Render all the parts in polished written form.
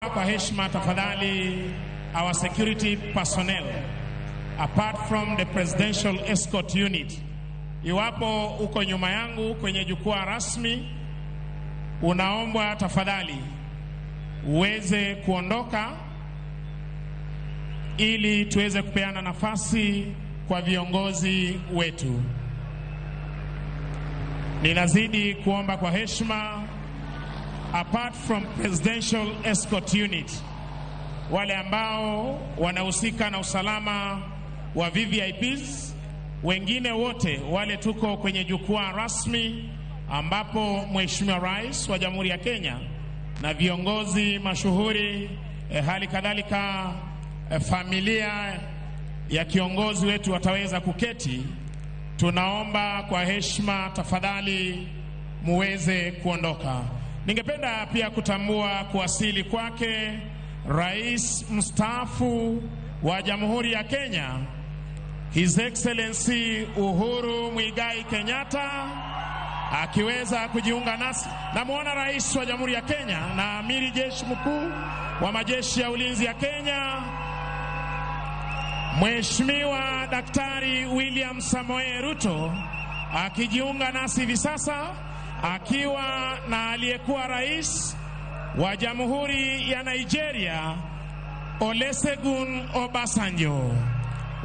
Kwa heshima tafadhali, our security personnel apart from the presidential escort unit, iwapo uko nyuma yangu kwenye jukwaa rasmi, unaombwa tafadhali uweze kuondoka ili tuweze kupeana nafasi kwa viongozi wetu. Ninazidi kuomba kwa heshima, apart from presidential escort unit, wale ambao wanahusika na usalama wa VVIPs, wengine wote wale tuko kwenye jukwaa rasmi ambapo Mheshimiwa Rais wa Jamhuri ya Kenya na viongozi mashuhuri hali kadhalika familia ya kiongozi wetu wataweza kuketi. Tunaomba kwa heshima tafadhali muweze kuondoka. Ningependa pia kutambua kuwasili kwake Rais mstaafu wa Jamhuri ya Kenya, His Excellency Uhuru Muigai Kenyatta, akiweza kujiunga nasi. Namuona Rais wa Jamhuri ya Kenya na Amiri Jeshi Mkuu wa Majeshi ya Ulinzi ya Kenya, Mheshimiwa Daktari William Samoei Ruto, akijiunga nasi hivi sasa akiwa na aliyekuwa rais wa Jamhuri ya Nigeria Olusegun Obasanjo,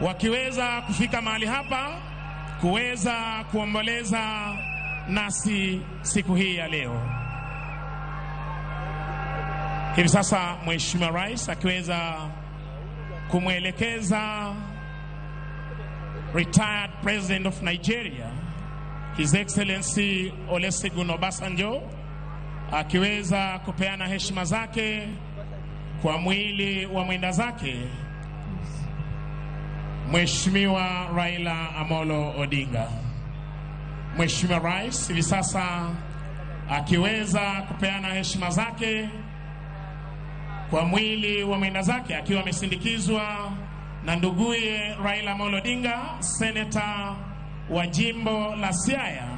wakiweza kufika mahali hapa kuweza kuomboleza nasi siku hii ya leo. Hivi sasa Mheshimiwa Rais akiweza kumwelekeza retired President of Nigeria His Excellency Olusegun Obasanjo, akiweza kupeana heshima zake kwa mwili wa mwenda zake Mheshimiwa Raila Amolo Odinga. Mheshimiwa Rais hivi sasa akiweza kupeana heshima zake kwa mwili wa mwenda zake akiwa amesindikizwa na nduguye Raila Amolo Odinga, seneta wa jimbo la Siaya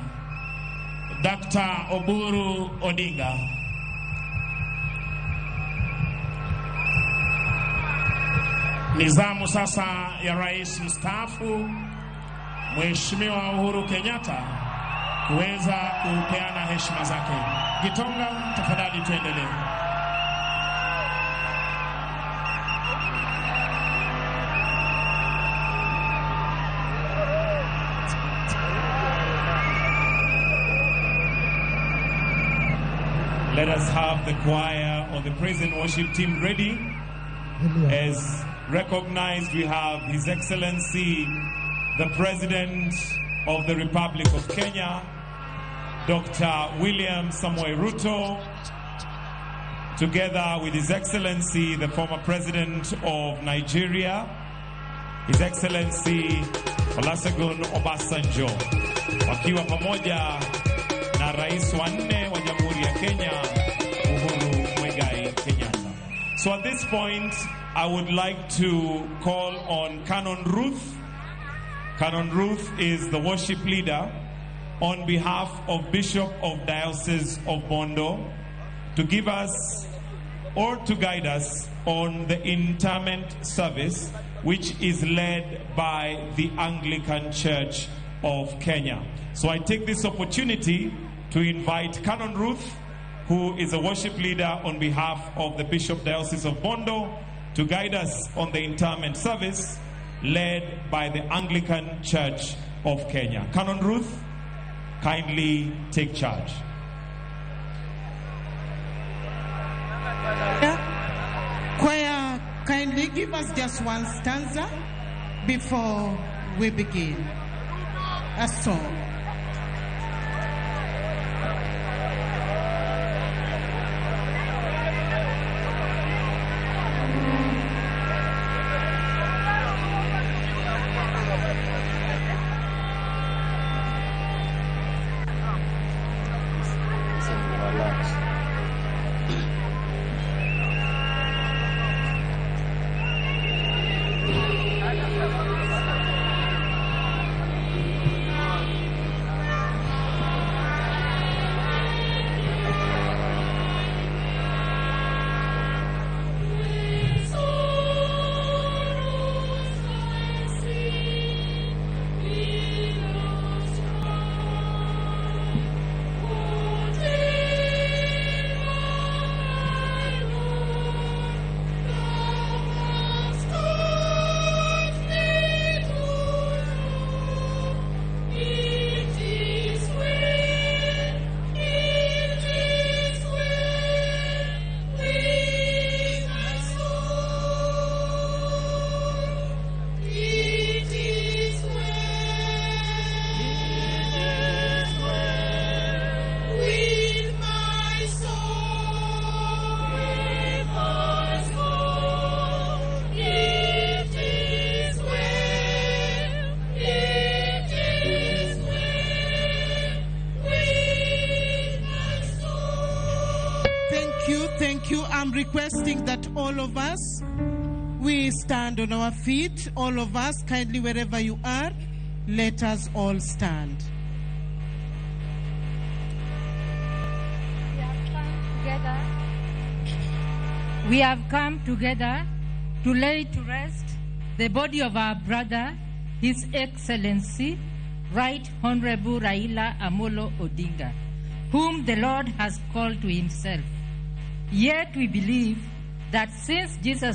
Dr. Oburu Odinga. Ni zamu sasa ya Rais mstaafu Mheshimiwa Uhuru Kenyatta kuweza kupeana heshima zake. Gitonga, tafadhali tuendelee. Let us have the choir or the praise and worship team ready. As recognized, we have His Excellency, the President of the Republic of Kenya, Dr. William Samoei Ruto, together with His Excellency, the former President of Nigeria, His Excellency Olusegun Obasanjo, wakiwa pamoja na Rais wa nne wa Jamhuri ya Kenya, Uhuru Muigai Kenyatta. So at this point, I would like to call on Canon Ruth. Canon Ruth is the worship leader on behalf of Bishop of Diocese of Bondo to give us or to guide us on the interment service, which is led by the Anglican Church of Kenya. So I take this opportunity to invite Canon Ruth, who is a worship leader on behalf of the Bishop Diocese of Bondo, to guide us on the interment service led by the Anglican Church of Kenya. Canon Ruth, kindly take charge. Choir, kindly give us just one stanza before we begin. A song. I'm requesting that all of us, we stand on our feet. All of us, kindly wherever you are, let us all stand. We have come together to lay to rest the body of our brother, His Excellency, Right Honorable Raila Amolo Odinga, whom the Lord has called to himself. Yet we believe that since Jesus